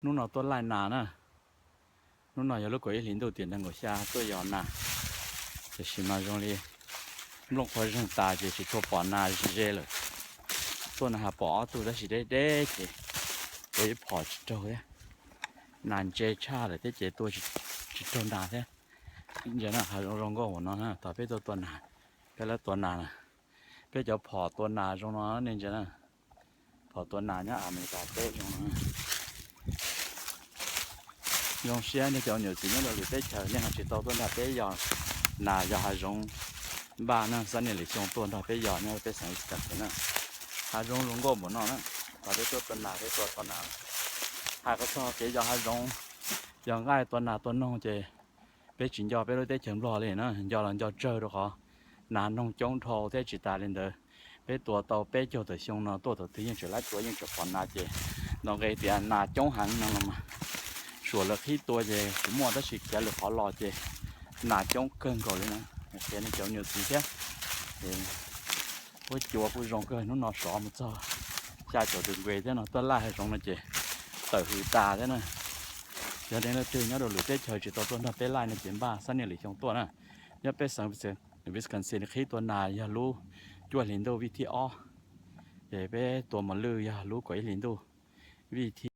Hnub no tuaj laij nas na. Hnub no yog lub kaum ib hlis ntuj tiam nees nkaum xya tuaj yos nas. Tiam sis mas zoo li nplooj qhuav zeeg tas ces tsis tshua pom nas ze lawm. Tuaj no has pom ob tug tab sis deb deb ces tua ib phom tsis raug thiab. Nas ntse tshaj lawm thiab ces tua tsis raug nas thiab. Ntsia na, hav zoov zoo nkauj npaum no na, thaum peb tuaj tua nas, peb lawv tua nas na, peb cov phom tua nas zoo no ne ntsia na. Phom tua nas nyob Amelikas teb zoo no. Zoo siab nej cov nyuam txiv nyob rau lwm teb chaws nej ho tsis tau tuaj nrog peb yos nas yos hav zoov npaj na, xab niaj lwm xyoo tuaj nrog peb yos nyob peb xeev Wisconsin na. Hav zoov zoo nkauj npaum no na, thaum peb tuaj tua nas peb tuaj tua nas. Hais qhov txog kev yos hav zoov, yos nqaij tua nas tua noog ces peb tsis nco peb lub teb chaws Nplog li na, nco los nco tsawg rau qhov nas noog coob dhau thiab tsis tas li ntawd. Peb tua tau peb caug tawm xyoo no tuaj thaum twg yeej tseem laib tua yeej tseem pom nas ces nto nqe tias nas coob heev no los mas suam lawv qhib tua ces tsis muaj tab sis khiav lwm qhov los ces nas coob kawg nkaus li na. Qhia nej cov nyuam txiv thiab. Huab cua kuj zoo kawg, hnub no sov mus txog xya caum tus nqe thiab no, tuaj laij hav zoov no ces tawm hws tas thiab na. Yog nej leej twg nyob rau lwm teb chaws tsis tau tuaj nrog peb laij no ces npaj xab niaj lwm xyoo tuaj na. Nyob peb xeev Wisconsin qhib tua nas yog lub cuaj hlis ntuj vij thib ob, ces peb tua mos lwj yog lub kaum ib hlis ntuj vij thib